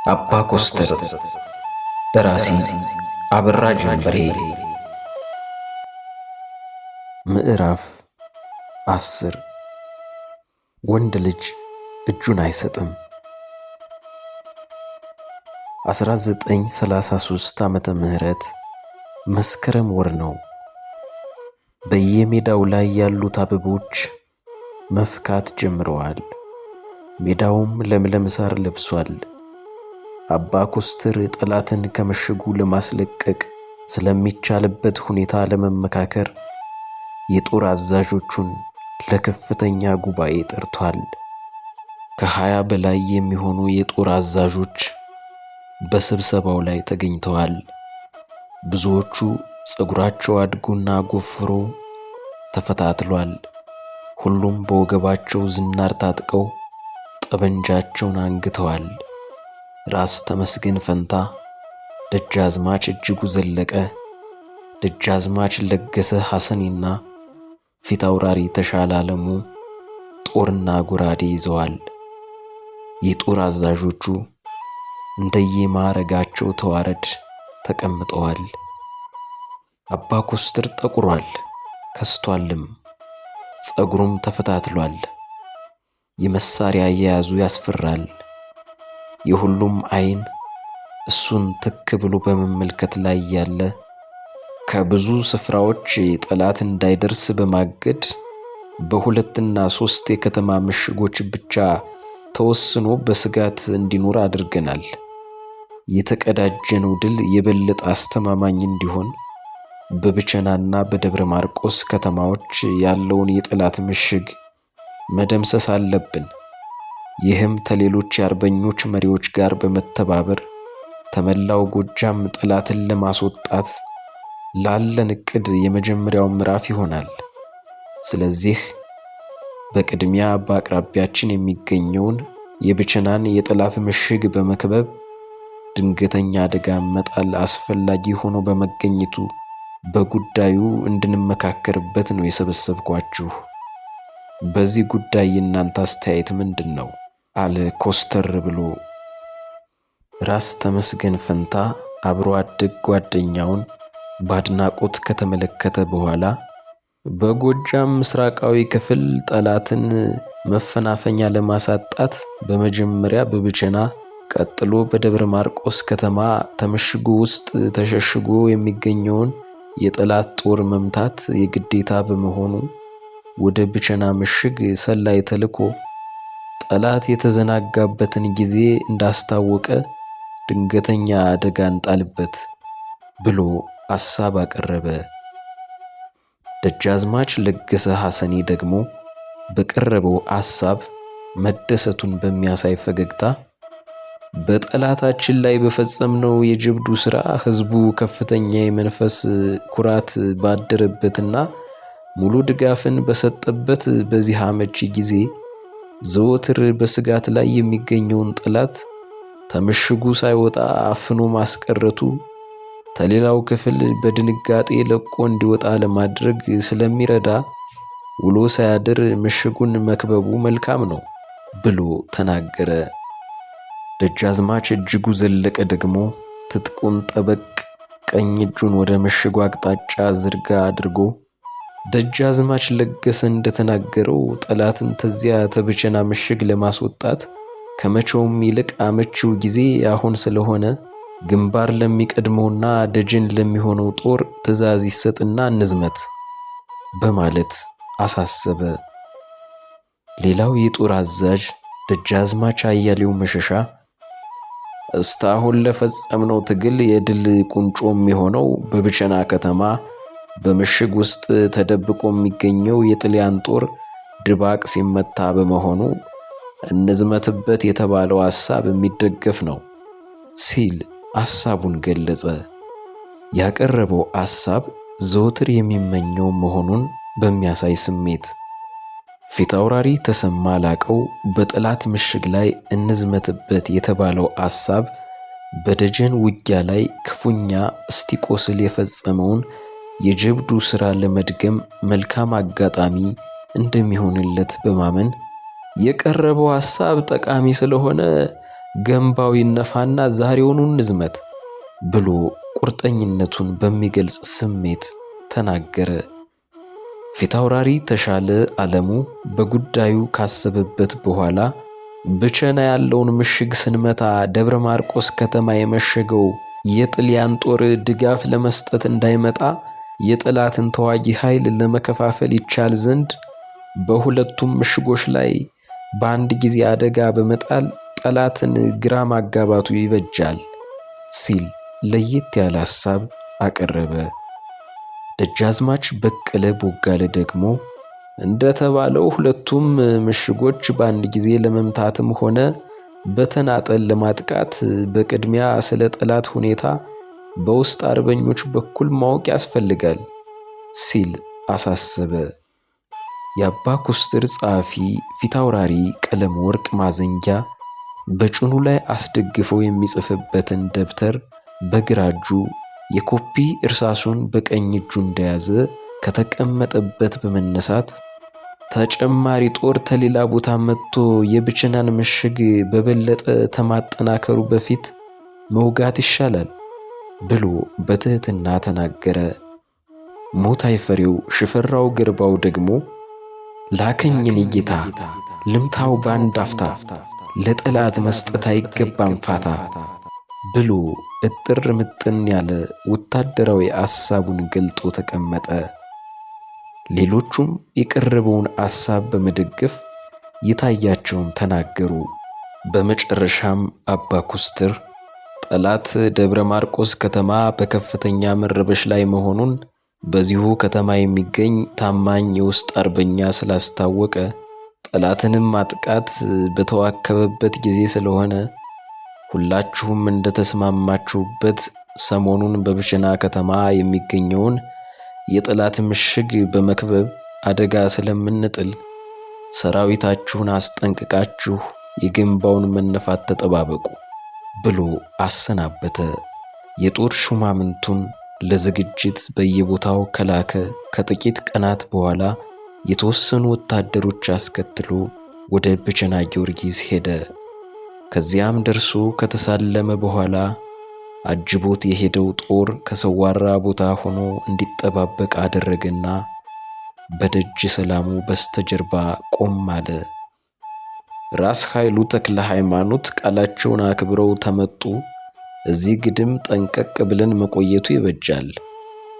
አባ ኮስተር። ደራሲ አበራ ጀንበሬ። ምዕራፍ 10። ወንድ ልጅ እጁን አይሰጥም። 1933 ዓመተ ምህረት መስከረም ወር ነው። በየሜዳው ላይ ያሉት አበቦች መፍካት ጀምረዋል። ሜዳውም ለምለም ሳር ለብሷል። አባ ኮስተር ጠላትን ከምሽጉ ለማስለቀቅ ስለሚቻልበት ሁኔታ ለመመካከር የጦር አዛዦቹን ለከፍተኛ ጉባኤ ጠርቷል። ከ20 በላይ የሚሆኑ የጦር አዛዦች በስብሰባው ላይ ተገኝተዋል። ብዙዎቹ ፀጉራቸው አድጎና ጎፍሮ ተፈታትሏል። ሁሉም በወገባቸው ዝናር ታጥቀው ጠበንጃቸውን አንግተዋል። ራስ ተመስገን ፈንታ፣ ደጃዝማች እጅጉ ዘለቀ፣ ደጃዝማች ለገሰ ሐሰኔና ፊት አውራሪ ተሻለ አለሙ ጦርና ጎራዴ ይዘዋል። የጦር አዛዦቹ እንደየማዕረጋቸው ተዋረድ ተቀምጠዋል። አባ ኮስተር ጠቁሯል፣ ከስቷልም፣ ፀጉሩም ተፈታትሏል። የመሳሪያ አያያዙ ያስፈራል። የሁሉም ዓይን እሱን ትክ ብሎ በመመልከት ላይ ያለ ከብዙ ስፍራዎች ጠላት እንዳይደርስ በማገድ በሁለትና ሶስት የከተማ ምሽጎች ብቻ ተወስኖ በስጋት እንዲኖር አድርገናል። የተቀዳጀነው ድል የበለጠ አስተማማኝ እንዲሆን በብቸናና በደብረ ማርቆስ ከተማዎች ያለውን የጠላት ምሽግ መደምሰስ አለብን። ይህም ከሌሎች የአርበኞች መሪዎች ጋር በመተባበር ተመላው ጎጃም ጠላትን ለማስወጣት ላለን እቅድ የመጀመሪያው ምዕራፍ ይሆናል። ስለዚህ በቅድሚያ በአቅራቢያችን የሚገኘውን የብቸናን የጠላት ምሽግ በመክበብ ድንገተኛ አደጋ መጣል አስፈላጊ ሆኖ በመገኘቱ በጉዳዩ እንድንመካከርበት ነው የሰበሰብኳችሁ። በዚህ ጉዳይ የእናንተ አስተያየት ምንድን ነው? አለ ኮስተር ብሎ። ራስ ተመስገን ፈንታ አብሮ አደግ ጓደኛውን በአድናቆት ከተመለከተ በኋላ በጎጃም ምስራቃዊ ክፍል ጠላትን መፈናፈኛ ለማሳጣት በመጀመሪያ በብቸና ቀጥሎ በደብረ ማርቆስ ከተማ ተመሽጎ ውስጥ ተሸሽጎ የሚገኘውን የጠላት ጦር መምታት የግዴታ በመሆኑ ወደ ብቸና ምሽግ ሰላይ ተልኮ ጠላት የተዘናጋበትን ጊዜ እንዳስታወቀ ድንገተኛ አደጋ እንጣልበት ብሎ ሐሳብ አቀረበ። ደጃዝማች ለገሰ ሐሰኔ ደግሞ በቀረበው ሐሳብ መደሰቱን በሚያሳይ ፈገግታ በጠላታችን ላይ በፈጸምነው የጀብዱ ሥራ ሕዝቡ ከፍተኛ የመንፈስ ኩራት ባደረበትና ሙሉ ድጋፍን በሰጠበት በዚህ አመቺ ጊዜ ዘወትር በስጋት ላይ የሚገኘውን ጠላት ተምሽጉ ሳይወጣ አፍኖ ማስቀረቱ ከሌላው ክፍል በድንጋጤ ለቆ እንዲወጣ ለማድረግ ስለሚረዳ ውሎ ሳያድር ምሽጉን መክበቡ መልካም ነው ብሎ ተናገረ። ደጃዝማች እጅጉ ዘለቀ ደግሞ ትጥቁን ጠበቅ ቀኝ እጁን ወደ ምሽጉ አቅጣጫ ዝርጋ አድርጎ ደጃዝማች ለገሰ እንደተናገረው ጠላትን ተዚያ ተብቸና ምሽግ ለማስወጣት ከመቼውም ይልቅ አመቺው ጊዜ አሁን ስለሆነ ግንባር ለሚቀድመውና ደጀን ለሚሆነው ጦር ትዕዛዝ ይሰጥና እንዝመት በማለት አሳሰበ። ሌላው የጦር አዛዥ ደጃዝማች አያሌው መሸሻ እስካሁን ለፈጸምነው ትግል የድል ቁንጮ የሚሆነው በብቸና ከተማ በምሽግ ውስጥ ተደብቆ የሚገኘው የጥልያን ጦር ድባቅ ሲመታ በመሆኑ እንዝመትበት የተባለው ሐሳብ የሚደገፍ ነው ሲል ሐሳቡን ገለጸ። ያቀረበው ሐሳብ ዘወትር የሚመኘው መሆኑን በሚያሳይ ስሜት ፊታውራሪ ተሰማ ላቀው በጠላት ምሽግ ላይ እንዝመትበት የተባለው ሐሳብ በደጀን ውጊያ ላይ ክፉኛ እስቲቆስል የፈጸመውን የጀብዱ ሥራ ለመድገም መልካም አጋጣሚ እንደሚሆንለት በማመን የቀረበው ሐሳብ ጠቃሚ ስለሆነ ገንባው ይነፋና ዛሬውኑ እንዝመት ብሎ ቁርጠኝነቱን በሚገልጽ ስሜት ተናገረ። ፊታውራሪ ተሻለ አለሙ በጉዳዩ ካሰበበት በኋላ፣ ብቸና ያለውን ምሽግ ስንመታ ደብረ ማርቆስ ከተማ የመሸገው የጥልያን ጦር ድጋፍ ለመስጠት እንዳይመጣ የጠላትን ተዋጊ ኃይል ለመከፋፈል ይቻል ዘንድ በሁለቱም ምሽጎች ላይ በአንድ ጊዜ አደጋ በመጣል ጠላትን ግራ ማጋባቱ ይበጃል ሲል ለየት ያለ ሐሳብ አቀረበ። ደጃዝማች በቀለ ቦጋለ ደግሞ፣ እንደተባለው ሁለቱም ምሽጎች በአንድ ጊዜ ለመምታትም ሆነ በተናጠል ለማጥቃት በቅድሚያ ስለ ጠላት ሁኔታ በውስጥ አርበኞች በኩል ማወቅ ያስፈልጋል ሲል አሳሰበ። የአባ ኩስትር ጸሐፊ ፊታውራሪ ቀለም ወርቅ ማዘንጊያ በጭኑ ላይ አስደግፈው የሚጽፍበትን ደብተር በግራ እጁ፣ የኮፒ እርሳሱን በቀኝ እጁ እንደያዘ ከተቀመጠበት በመነሳት፣ ተጨማሪ ጦር ተሌላ ቦታ መጥቶ የብቸናን ምሽግ በበለጠ ተማጠናከሩ በፊት መውጋት ይሻላል ብሎ በትህትና ተናገረ። ሞት አይፈሬው ሽፈራው ገርባው ደግሞ፣ ላከኝ እኔ ጌታ፣ ልምታው በአንድ አፍታ፣ ለጠላት መስጠት አይገባም ፋታ ብሎ እጥር ምጥን ያለ ወታደራዊ አሳቡን ገልጦ ተቀመጠ። ሌሎቹም የቀረበውን አሳብ በመደገፍ የታያቸውን ተናገሩ። በመጨረሻም አባ ኩስትር፣ ጠላት ደብረ ማርቆስ ከተማ በከፍተኛ መረበሽ ላይ መሆኑን በዚሁ ከተማ የሚገኝ ታማኝ የውስጥ አርበኛ ስላስታወቀ፣ ጠላትንም ማጥቃት በተዋከበበት ጊዜ ስለሆነ፣ ሁላችሁም እንደተስማማችሁበት ሰሞኑን በብቸና ከተማ የሚገኘውን የጠላት ምሽግ በመክበብ አደጋ ስለምንጥል ሰራዊታችሁን አስጠንቅቃችሁ የግንባውን መነፋት ተጠባበቁ ብሎ አሰናበተ። የጦር ሹማምንቱን ለዝግጅት በየቦታው ከላከ ከጥቂት ቀናት በኋላ የተወሰኑ ወታደሮች አስከትሎ ወደ ብቸና ጊዮርጊስ ሄደ። ከዚያም ደርሶ ከተሳለመ በኋላ አጅቦት የሄደው ጦር ከሰዋራ ቦታ ሆኖ እንዲጠባበቅ አደረገና በደጅ ሰላሙ በስተጀርባ ቆም አለ። ራስ ኃይሉ ተክለ ሃይማኖት ቃላቸውን አክብረው ተመጡ። እዚህ ግድም ጠንቀቅ ብለን መቆየቱ ይበጃል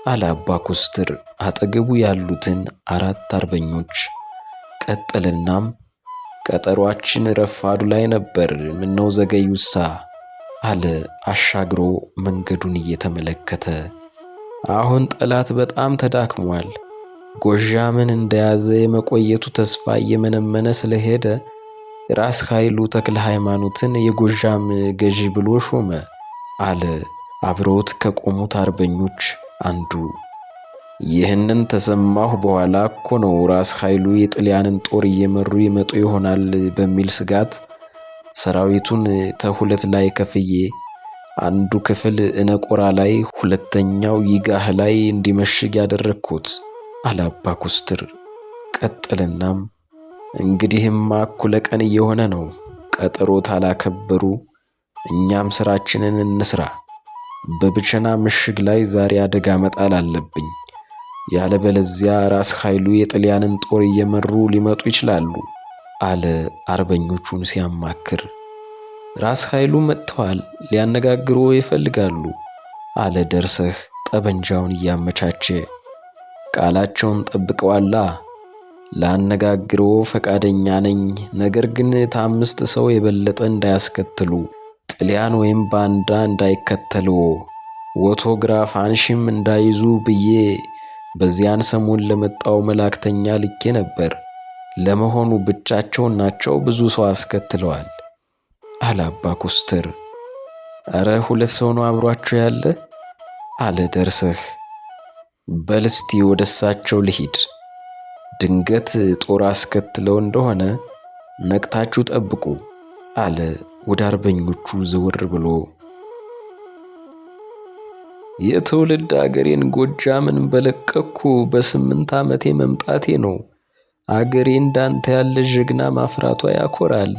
አለ አባ ኮስትር አጠገቡ ያሉትን አራት አርበኞች። ቀጠለናም፣ ቀጠሯችን ረፋዱ ላይ ነበር፣ ምነው ዘገዩሳ አለ አሻግሮ መንገዱን እየተመለከተ። አሁን ጠላት በጣም ተዳክሟል። ጎዣምን እንደያዘ የመቆየቱ ተስፋ እየመነመነ ስለሄደ ራስ ኃይሉ ተክለ ሃይማኖትን የጎዣም ገዢ ብሎ ሾመ አለ አብረውት ከቆሙት አርበኞች አንዱ። ይህንን ተሰማሁ በኋላ እኮ ነው ራስ ኃይሉ የጥልያንን ጦር እየመሩ ይመጡ ይሆናል በሚል ስጋት ሰራዊቱን ተሁለት ላይ ከፍዬ አንዱ ክፍል እነቆራ ላይ፣ ሁለተኛው ይጋህ ላይ እንዲመሽግ ያደረግኩት አለ አባ ኩስትር። ቀጠለናም፣ እንግዲህማ እኩለ ቀን እየሆነ ነው። ቀጠሮ ታላከበሩ እኛም ስራችንን እንስራ። በብቸና ምሽግ ላይ ዛሬ አደጋ መጣል አለብኝ። ያለበለዚያ ራስ ኃይሉ የጥልያንን ጦር እየመሩ ሊመጡ ይችላሉ አለ አርበኞቹን ሲያማክር። ራስ ኃይሉ መጥተዋል፣ ሊያነጋግሩ ይፈልጋሉ አለ ደርሰህ ጠበንጃውን እያመቻቸ። ቃላቸውን ጠብቀዋላ። ላነጋግሮ ፈቃደኛ ነኝ፣ ነገር ግን ከ5 ሰው የበለጠ እንዳያስከትሉ፣ ጥልያን ወይም ባንዳ እንዳይከተሉ፣ ፎቶግራፍ አንሺም እንዳይዙ ብዬ በዚያን ሰሞን ለመጣው መላእክተኛ ልኬ ነበር። ለመሆኑ ብቻቸውን ናቸው? ብዙ ሰው አስከትለዋል? አለ አባ ኮስተር። እረ ሁለት ሰው ነው አብሯቸው ያለ አለ ደርሰህ። በል እስቲ ወደ እሳቸው ልሂድ። ድንገት ጦር አስከትለው እንደሆነ ነቅታችሁ ጠብቁ አለ ወደ አርበኞቹ ዘወር ብሎ። የትውልድ አገሬን ጎጃምን በለቀቅኩ በ8 ዓመቴ መምጣቴ ነው። አገሬ እንዳንተ ያለ ጀግና ማፍራቷ ያኮራል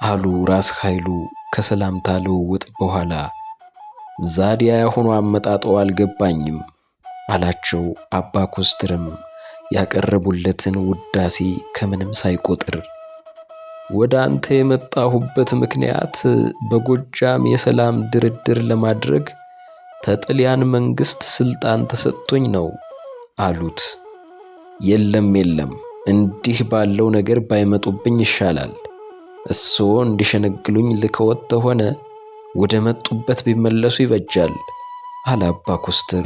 አሉ ራስ ኃይሉ ከሰላምታ ልውውጥ በኋላ ዛዲያ ያሁኑ አመጣጦ አልገባኝም አላቸው። አባ ኮስትርም ያቀረቡለትን ውዳሴ ከምንም ሳይቆጥር ወደ አንተ የመጣሁበት ምክንያት በጎጃም የሰላም ድርድር ለማድረግ ተጥልያን መንግስት ስልጣን ተሰጥቶኝ ነው አሉት። የለም የለም፣ እንዲህ ባለው ነገር ባይመጡብኝ ይሻላል። እርስዎ እንዲሸነግሉኝ ልከወት ተሆነ ወደ መጡበት ቢመለሱ ይበጃል አለ አባ ኮስትር።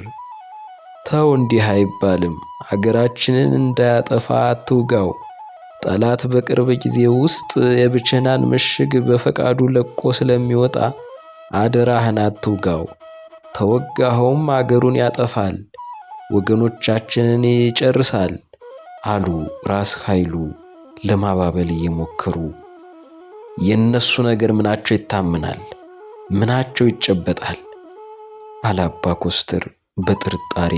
ተው፣ እንዲህ አይባልም። አገራችንን እንዳያጠፋ አትውጋው። ጠላት በቅርብ ጊዜ ውስጥ የብቸናን ምሽግ በፈቃዱ ለቆ ስለሚወጣ አደራህን አትውጋው። ተወጋኸውም አገሩን ያጠፋል፣ ወገኖቻችንን ይጨርሳል አሉ ራስ ኃይሉ ለማባበል እየሞከሩ። የእነሱ ነገር ምናቸው ይታመናል? ምናቸው ይጨበጣል? አለ አባ ኮስትር በጥርጣሬ።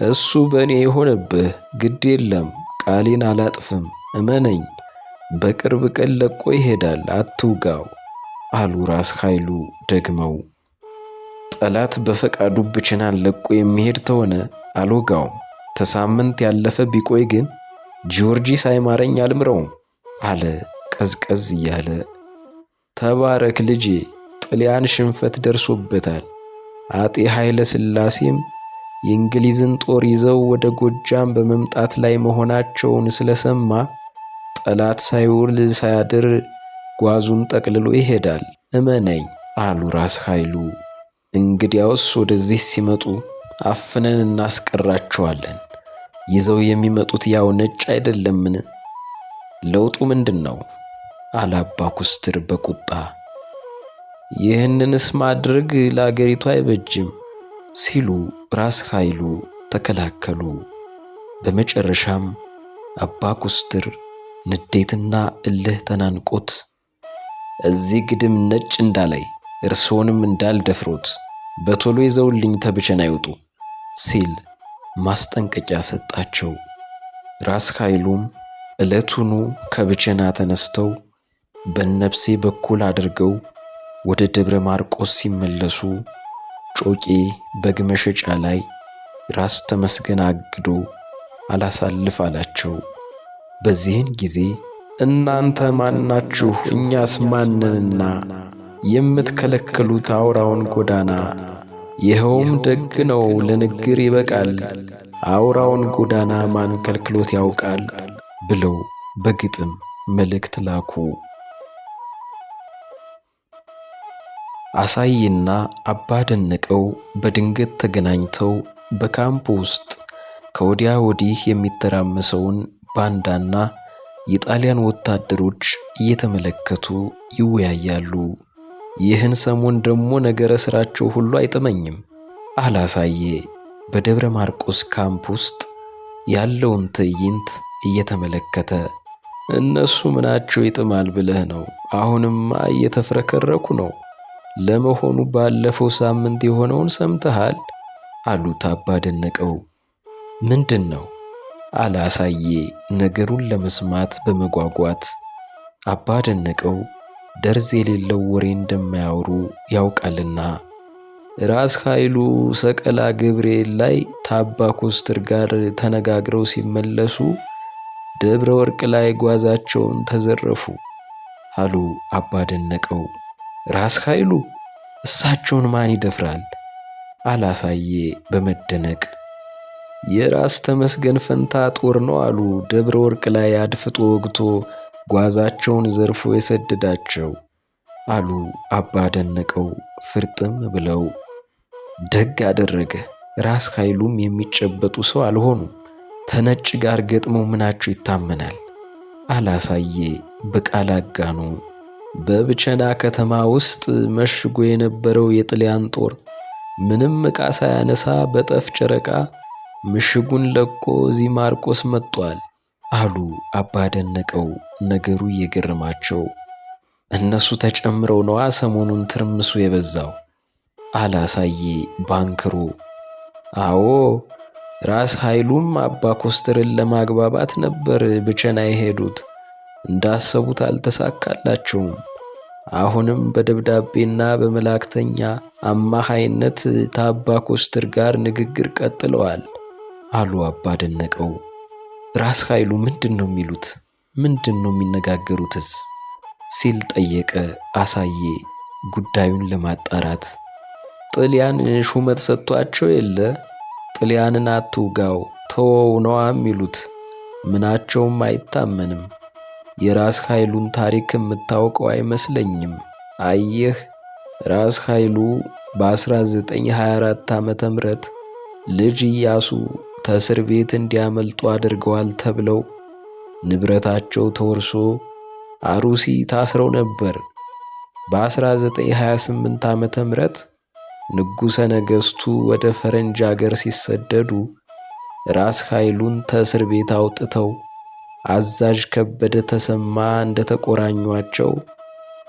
እሱ በእኔ የሆነብህ ግድ የለም፣ ቃሌን አላጥፍም፣ እመነኝ። በቅርብ ቀን ለቆ ይሄዳል፣ አትውጋው አሉ ራስ ኃይሉ ደግመው። ጠላት በፈቃዱ ብቸናን ለቆ የሚሄድ ተሆነ አልወጋውም። ተሳምንት ያለፈ ቢቆይ ግን ጊዮርጊስ አይማረኝ አልምረውም አለ ቀዝቀዝ እያለ። ተባረክ ልጄ፣ ጥልያን ሽንፈት ደርሶበታል። አጤ ኃይለ ሥላሴም የእንግሊዝን ጦር ይዘው ወደ ጎጃም በመምጣት ላይ መሆናቸውን ስለሰማ ጠላት ሳይውል ሳያድር ጓዙን ጠቅልሎ ይሄዳል፣ እመነኝ አሉ ራስ ኃይሉ። እንግዲያውስ ወደዚህ ሲመጡ አፍነን እናስቀራቸዋለን። ይዘው የሚመጡት ያው ነጭ አይደለምን? ለውጡ ምንድን ነው? አለ አባ ኮስትር በቁጣ። ይህንንስ ማድረግ ለአገሪቱ አይበጅም ሲሉ ራስ ኃይሉ ተከላከሉ። በመጨረሻም አባ ኮስትር ንዴትና እልህ ተናንቆት እዚህ ግድም ነጭ እንዳላይ እርስዎንም እንዳልደፍሮት በቶሎ ይዘውልኝ ተብቸን አይውጡ ሲል ማስጠንቀቂያ ሰጣቸው። ራስ ኃይሉም ዕለቱኑ ከብቸና ተነስተው በነብሴ በኩል አድርገው ወደ ደብረ ማርቆስ ሲመለሱ ጮቄ በግ መሸጫ ላይ ራስ ተመስገን አግዶ አላሳልፍ አላቸው። በዚህን ጊዜ እናንተ ማናችሁ? እኛስ ማንንና የምትከለክሉት አውራውን ጎዳና? ይኸውም ደግ ነው፣ ለንግር ይበቃል። አውራውን ጎዳና ማን ከልክሎት ያውቃል? ብለው በግጥም መልእክት ላኩ። አሳይና አባ ደነቀው በድንገት ተገናኝተው በካምፕ ውስጥ ከወዲያ ወዲህ የሚተራመሰውን ባንዳና የጣሊያን ወታደሮች እየተመለከቱ ይወያያሉ። ይህን ሰሞን ደግሞ ነገረ ስራቸው ሁሉ አይጥመኝም አለ አሳዬ በደብረ ማርቆስ ካምፕ ውስጥ ያለውን ትዕይንት እየተመለከተ። እነሱ ምናቸው ይጥማል ብለህ ነው? አሁንማ እየተፍረከረኩ ነው። ለመሆኑ ባለፈው ሳምንት የሆነውን ሰምተሃል? አሉት አባ ደነቀው። ምንድን ነው? አለ አሳዬ ነገሩን ለመስማት በመጓጓት። አባ ደነቀው ደርዝ የሌለው ወሬ እንደማያወሩ ያውቃልና። ራስ ኃይሉ ሰቀላ ገብርኤል ላይ ታባ ኮስትር ጋር ተነጋግረው ሲመለሱ ደብረ ወርቅ ላይ ጓዛቸውን ተዘረፉ አሉ አባ ደነቀው። ራስ ኃይሉ እሳቸውን ማን ይደፍራል? አላሳዬ በመደነቅ። የራስ ተመስገን ፈንታ ጦር ነው አሉ ደብረ ወርቅ ላይ አድፍጦ ወግቶ ጓዛቸውን ዘርፎ የሰደዳቸው አሉ አባ ደነቀው ፍርጥም ብለው። ደግ አደረገ። ራስ ኃይሉም የሚጨበጡ ሰው አልሆኑም። ተነጭ ጋር ገጥመው ምናቸው ይታመናል? አላሳዬ በቃል አጋኑ። በብቸና ከተማ ውስጥ መሽጎ የነበረው የጥልያን ጦር ምንም ዕቃ ሳያነሳ በጠፍ ጨረቃ ምሽጉን ለቆ እዚህ ማርቆስ መጥቷል አሉ አባ ደነቀው ነገሩ እየገረማቸው። እነሱ ተጨምረው ነዋ ሰሞኑን ትርምሱ የበዛው አላሳዬ ባንክሮ። አዎ ራስ ኃይሉም አባ ኮስትርን ለማግባባት ነበር ብቸና የሄዱት። እንዳሰቡት አልተሳካላቸውም። አሁንም በደብዳቤና በመላእክተኛ አማሃይነት ታባ ኮስትር ጋር ንግግር ቀጥለዋል አሉ አባ ደነቀው። ራስ ኃይሉ ምንድን ነው የሚሉት? ምንድን ነው የሚነጋገሩትስ? ሲል ጠየቀ አሳዬ ጉዳዩን ለማጣራት። ጥልያን ሹመት ሰጥቷቸው የለ፣ ጥልያንን አትውጋው ተወው ነዋ የሚሉት። ምናቸውም አይታመንም። የራስ ኃይሉን ታሪክ የምታውቀው አይመስለኝም። አየህ፣ ራስ ኃይሉ በ1924 ዓመተ ምህረት ልጅ ኢያሱ ተእስር ቤት እንዲያመልጡ አድርገዋል ተብለው ንብረታቸው ተወርሶ አሩሲ ታስረው ነበር። በ1928 ዓመተ ምህረት ንጉሠ ነገሥቱ ወደ ፈረንጅ አገር ሲሰደዱ ራስ ኃይሉን ተእስር ቤት አውጥተው አዛዥ ከበደ ተሰማ እንደተቆራኟቸው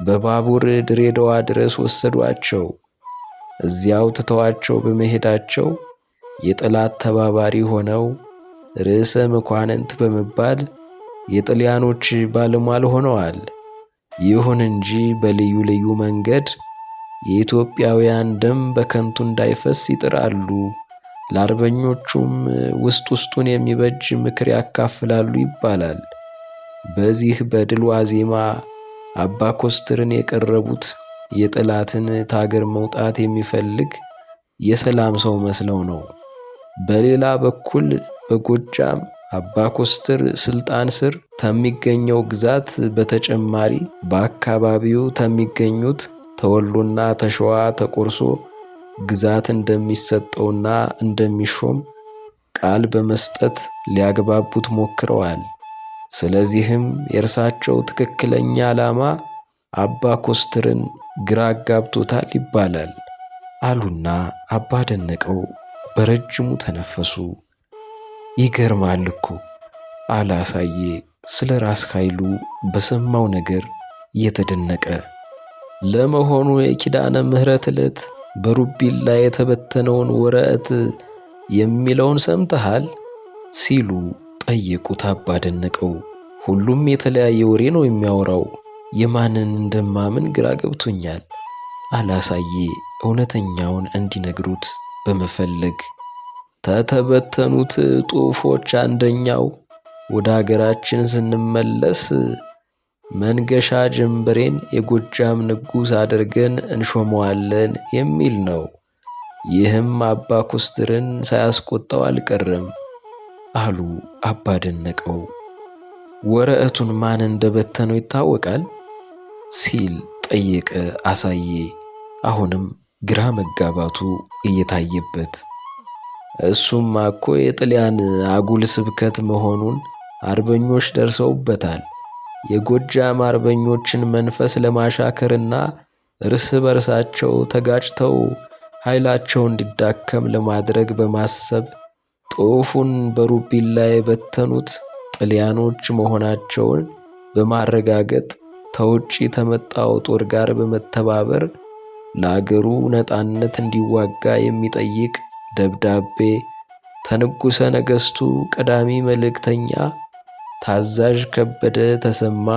በባቡር ድሬዳዋ ድረስ ወሰዷቸው። እዚያው ትተዋቸው በመሄዳቸው የጠላት ተባባሪ ሆነው ርዕሰ መኳንንት በመባል የጥልያኖች ባለሟል ሆነዋል። ይሁን እንጂ በልዩ ልዩ መንገድ የኢትዮጵያውያን ደም በከንቱ እንዳይፈስ ይጥራሉ። ለአርበኞቹም ውስጥ ውስጡን የሚበጅ ምክር ያካፍላሉ ይባላል። በዚህ በድል ዋዜማ አባ ኮስትርን የቀረቡት የጠላትን ታገር መውጣት የሚፈልግ የሰላም ሰው መስለው ነው። በሌላ በኩል በጎጃም አባ ኮስትር ስልጣን ስር ከሚገኘው ግዛት በተጨማሪ በአካባቢው ከሚገኙት ተወሎና ተሸዋ ተቆርሶ ግዛት እንደሚሰጠውና እንደሚሾም ቃል በመስጠት ሊያግባቡት ሞክረዋል። ስለዚህም የእርሳቸው ትክክለኛ ዓላማ አባ ኮስትርን ግራ አጋብቶታል ይባላል አሉና አባ ደነቀው በረጅሙ ተነፈሱ። ይገርማል እኮ አለ አሳዬ ስለ ራስ ኃይሉ በሰማው ነገር እየተደነቀ። ለመሆኑ የኪዳነ ምሕረት ዕለት በሩቢላ የተበተነውን ወረቀት የሚለውን ሰምተሃል? ሲሉ ጠየቁት አባ ደነቀው። ሁሉም የተለያየ ወሬ ነው የሚያወራው፣ የማንን እንደማምን ግራ ገብቶኛል አላሳዬ እውነተኛውን እንዲነግሩት በመፈለግ። ተተበተኑት ጡፎች አንደኛው ወደ አገራችን ስንመለስ መንገሻ ጀንበሬን የጎጃም ንጉሥ አድርገን እንሾመዋለን የሚል ነው። ይህም አባ ኮስትርን ሳያስቆጣው አልቀረም አሉ አባ ደነቀው። ወረቀቱን ማን እንደበተነው ይታወቃል? ሲል ጠየቀ አሳዬ አሁንም ግራ መጋባቱ እየታየበት። እሱማ እኮ የጥልያን አጉል ስብከት መሆኑን አርበኞች ደርሰውበታል። የጎጃም አርበኞችን መንፈስ ለማሻከርና እርስ በርሳቸው ተጋጭተው ኃይላቸው እንዲዳከም ለማድረግ በማሰብ ጦፉን በሩቢላ የበተኑት ጥልያኖች መሆናቸውን በማረጋገጥ ተውጪ ተመጣው ጦር ጋር በመተባበር ለአገሩ ነፃነት እንዲዋጋ የሚጠይቅ ደብዳቤ ተንጉሰ ነገሥቱ ቀዳሚ መልእክተኛ ታዛዥ ከበደ ተሰማ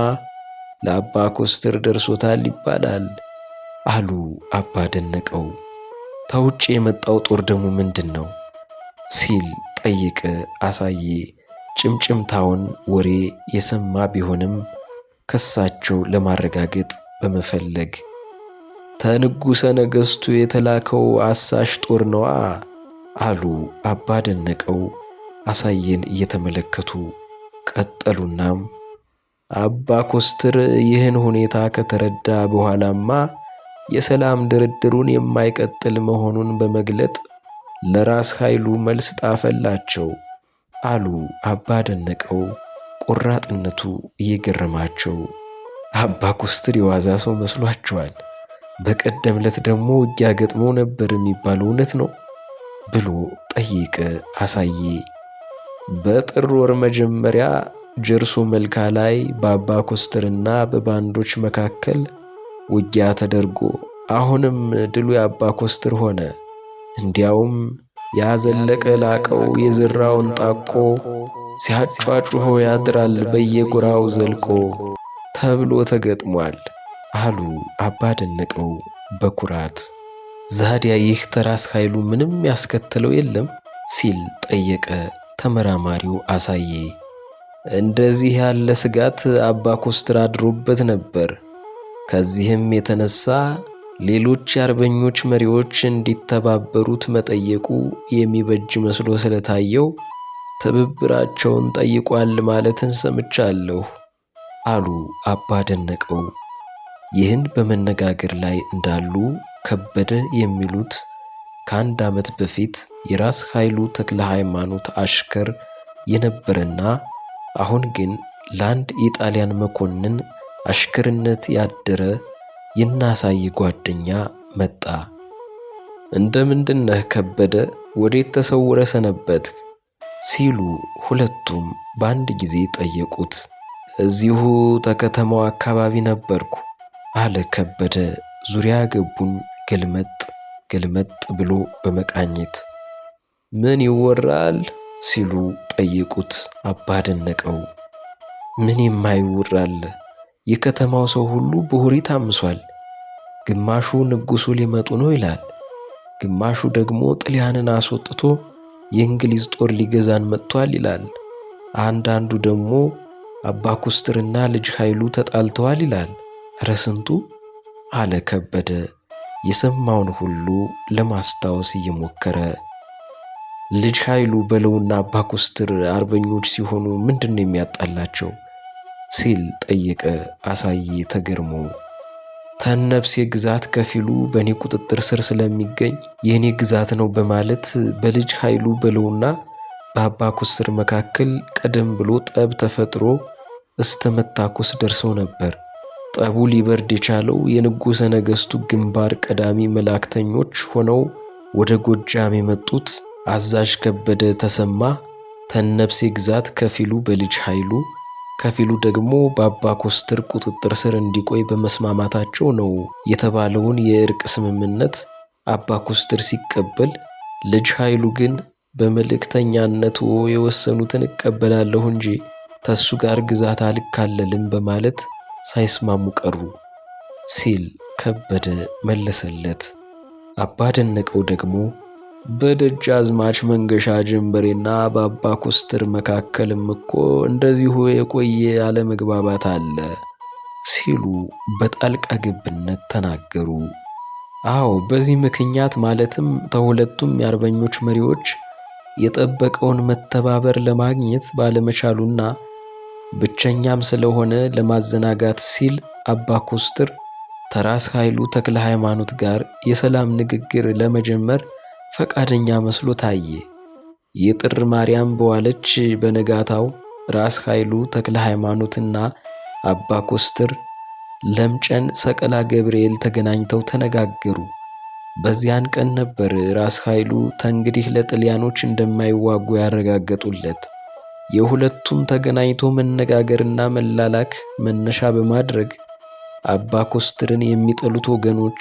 ለአባ ኮስትር ደርሶታል ይባላል አሉ አባ ደነቀው። ተውጭ የመጣው ጦር ደግሞ ምንድን ነው? ሲል ጠየቀ አሳዬ ጭምጭምታውን ወሬ የሰማ ቢሆንም ከሳቸው ለማረጋገጥ በመፈለግ። ተንጉሰ ነገሥቱ የተላከው አሳሽ ጦር ነዋ አሉ አባ ደነቀው አሳየን እየተመለከቱ። ቀጠሉናም አባ ኮስትር ይህን ሁኔታ ከተረዳ በኋላማ የሰላም ድርድሩን የማይቀጥል መሆኑን በመግለጥ ለራስ ኃይሉ መልስ ጣፈላቸው አሉ አባ ደነቀው ቆራጥነቱ እየገረማቸው። አባ ኮስትር የዋዛ ሰው መስሏቸዋል። በቀደም ዕለት ደግሞ ውጊያ ገጥሞ ነበር የሚባለው እውነት ነው ብሎ ጠየቀ አሳዬ። በጥር ወር መጀመሪያ ጀርሶ መልካ ላይ በአባ ኮስትርና በባንዶች መካከል ውጊያ ተደርጎ አሁንም ድሉ የአባ ኮስትር ሆነ። እንዲያውም ያዘለቀ ላቀው የዝራውን ጣቆ ሲያጯጩሆ ያድራል በየጎራው ዘልቆ ተብሎ ተገጥሟል አሉ አባ ደነቀው በኩራት። ዛዲያ ይህ ተራስ ኃይሉ ምንም ያስከተለው የለም ሲል ጠየቀ ተመራማሪው አሳዬ። እንደዚህ ያለ ስጋት አባ ኮስትር አድሮበት ነበር። ከዚህም የተነሳ ሌሎች የአርበኞች መሪዎች እንዲተባበሩት መጠየቁ የሚበጅ መስሎ ስለታየው ትብብራቸውን ጠይቋል ማለትን ሰምቻለሁ አሉ አባ ደነቀው። ይህን በመነጋገር ላይ እንዳሉ ከበደ የሚሉት ከአንድ ዓመት በፊት የራስ ኃይሉ ተክለ ሃይማኖት አሽከር የነበረና አሁን ግን ለአንድ የጣሊያን መኮንን አሽከርነት ያደረ የናሳይ ጓደኛ መጣ። እንደምንድነህ ከበደ፣ ወዴት ተሰውረ ሰነበትህ? ሲሉ ሁለቱም በአንድ ጊዜ ጠየቁት። እዚሁ ተከተማው አካባቢ ነበርኩ አለ ከበደ ዙሪያ ገቡን ገልመጥ ገልመጥ ብሎ በመቃኘት። ምን ይወራል ሲሉ ጠየቁት አባ ደነቀው። ምን የማይወራል? የከተማው ሰው ሁሉ በወሬ ታምሷል። ግማሹ ንጉሱ ሊመጡ ነው ይላል፣ ግማሹ ደግሞ ጥልያንን አስወጥቶ የእንግሊዝ ጦር ሊገዛን መጥቷል ይላል። አንዳንዱ ደግሞ አባ ኮስትርና ልጅ ኃይሉ ተጣልተዋል ይላል። ኧረ ስንቱ አለ ከበደ የሰማውን ሁሉ ለማስታወስ እየሞከረ። ልጅ ኃይሉ በለውና አባ ኮስትር አርበኞች ሲሆኑ ምንድን ነው የሚያጣላቸው ሲል ጠየቀ አሳዬ ተገርሞ። ተነብሴ ግዛት ከፊሉ በእኔ ቁጥጥር ስር ስለሚገኝ የእኔ ግዛት ነው በማለት በልጅ ኃይሉ በለውና በአባ ኮስትር መካከል ቀደም ብሎ ጠብ ተፈጥሮ እስከ መታኮስ ደርሰው ነበር። ጠቡ ሊበርድ የቻለው የንጉሠ ነገሥቱ ግንባር ቀዳሚ መላእክተኞች ሆነው ወደ ጎጃም የመጡት አዛዥ ከበደ ተሰማ ተነብሴ ግዛት ከፊሉ በልጅ ኃይሉ ከፊሉ ደግሞ በአባ ኮስትር ቁጥጥር ስር እንዲቆይ በመስማማታቸው ነው የተባለውን የእርቅ ስምምነት አባ ኮስትር ሲቀበል፣ ልጅ ኃይሉ ግን በመልእክተኛነት የወሰኑትን እቀበላለሁ እንጂ ተሱ ጋር ግዛት አልካለልም በማለት ሳይስማሙ ቀሩ ሲል ከበደ መለሰለት። አባ ደነቀው ደግሞ በደጃዝማች መንገሻ ጀንበሬና በአባ ኮስትር መካከልም እኮ እንደዚሁ የቆየ አለመግባባት አለ ሲሉ በጣልቃ ገብነት ተናገሩ። አዎ፣ በዚህ ምክንያት ማለትም ተሁለቱም የአርበኞች መሪዎች የጠበቀውን መተባበር ለማግኘት ባለመቻሉና ብቸኛም ስለሆነ ለማዘናጋት ሲል አባ ኮስትር ተራስ ኃይሉ ተክለ ሃይማኖት ጋር የሰላም ንግግር ለመጀመር ፈቃደኛ መስሎ ታየ። የጥር ማርያም በዋለች በነጋታው ራስ ኃይሉ ተክለ ሃይማኖትና አባ ኮስትር ለምጨን ሰቀላ ገብርኤል ተገናኝተው ተነጋገሩ። በዚያን ቀን ነበር ራስ ኃይሉ ተንግዲህ ለጥልያኖች እንደማይዋጉ ያረጋገጡለት። የሁለቱም ተገናኝቶ መነጋገርና መላላክ መነሻ በማድረግ አባ ኮስትርን የሚጠሉት ወገኖች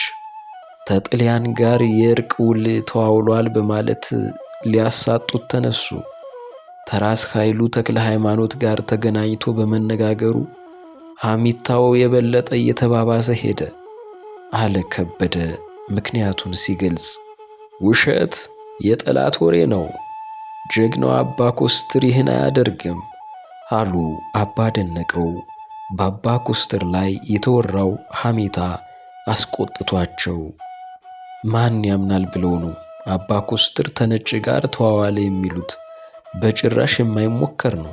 ተጥልያን ጋር የእርቅ ውል ተዋውሏል በማለት ሊያሳጡት ተነሱ። ተራስ ኃይሉ ተክለ ሃይማኖት ጋር ተገናኝቶ በመነጋገሩ ሐሚታው የበለጠ እየተባባሰ ሄደ አለ ከበደ ምክንያቱን ሲገልጽ። ውሸት የጠላት ወሬ ነው፣ ጀግናው አባ ኮስትር ይህን አያደርግም አሉ አባ ደነቀው። በአባ ኮስትር ላይ የተወራው ሐሜታ አስቆጥቷቸው ማን ያምናል ብለው ነው አባ ኮስትር ተነጭ ጋር ተዋዋለ የሚሉት? በጭራሽ የማይሞከር ነው።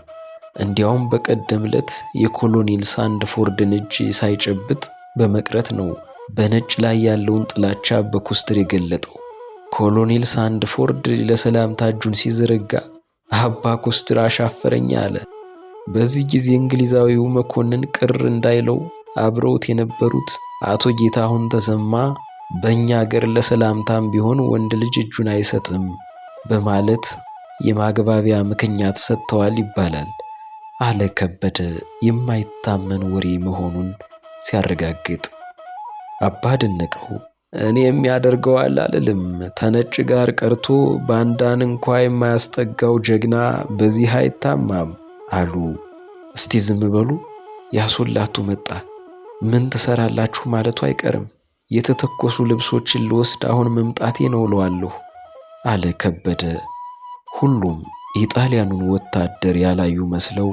እንዲያውም በቀደም ዕለት የኮሎኔል ሳንድፎርድን እጅ ሳይጨብጥ በመቅረት ነው በነጭ ላይ ያለውን ጥላቻ በኮስትር የገለጠው። ኮሎኔል ሳንድፎርድ ለሰላምታ እጁን ሲዘረጋ አባ ኮስትር አሻፈረኝ አለ። በዚህ ጊዜ እንግሊዛዊው መኮንን ቅር እንዳይለው አብረውት የነበሩት አቶ ጌታሁን ተሰማ በእኛ አገር ለሰላምታም ቢሆን ወንድ ልጅ እጁን አይሰጥም በማለት የማግባቢያ ምክንያት ሰጥተዋል ይባላል አለ ከበደ የማይታመን ወሬ መሆኑን ሲያረጋግጥ። አባ ደነቀው እኔም ያደርገዋል አልልም፣ ተነጭ ጋር ቀርቶ ባንዳን እንኳ የማያስጠጋው ጀግና በዚህ አይታማም አሉ። እስቲ ዝም በሉ፣ ያሶላቱ መጣ፣ ምን ትሰራላችሁ ማለቱ አይቀርም። የተተኮሱ ልብሶችን ልወስድ አሁን መምጣቴ ነው እለዋለሁ አለ ከበደ። ሁሉም የጣሊያኑን ወታደር ያላዩ መስለው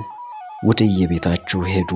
ወደየቤታቸው ሄዱ።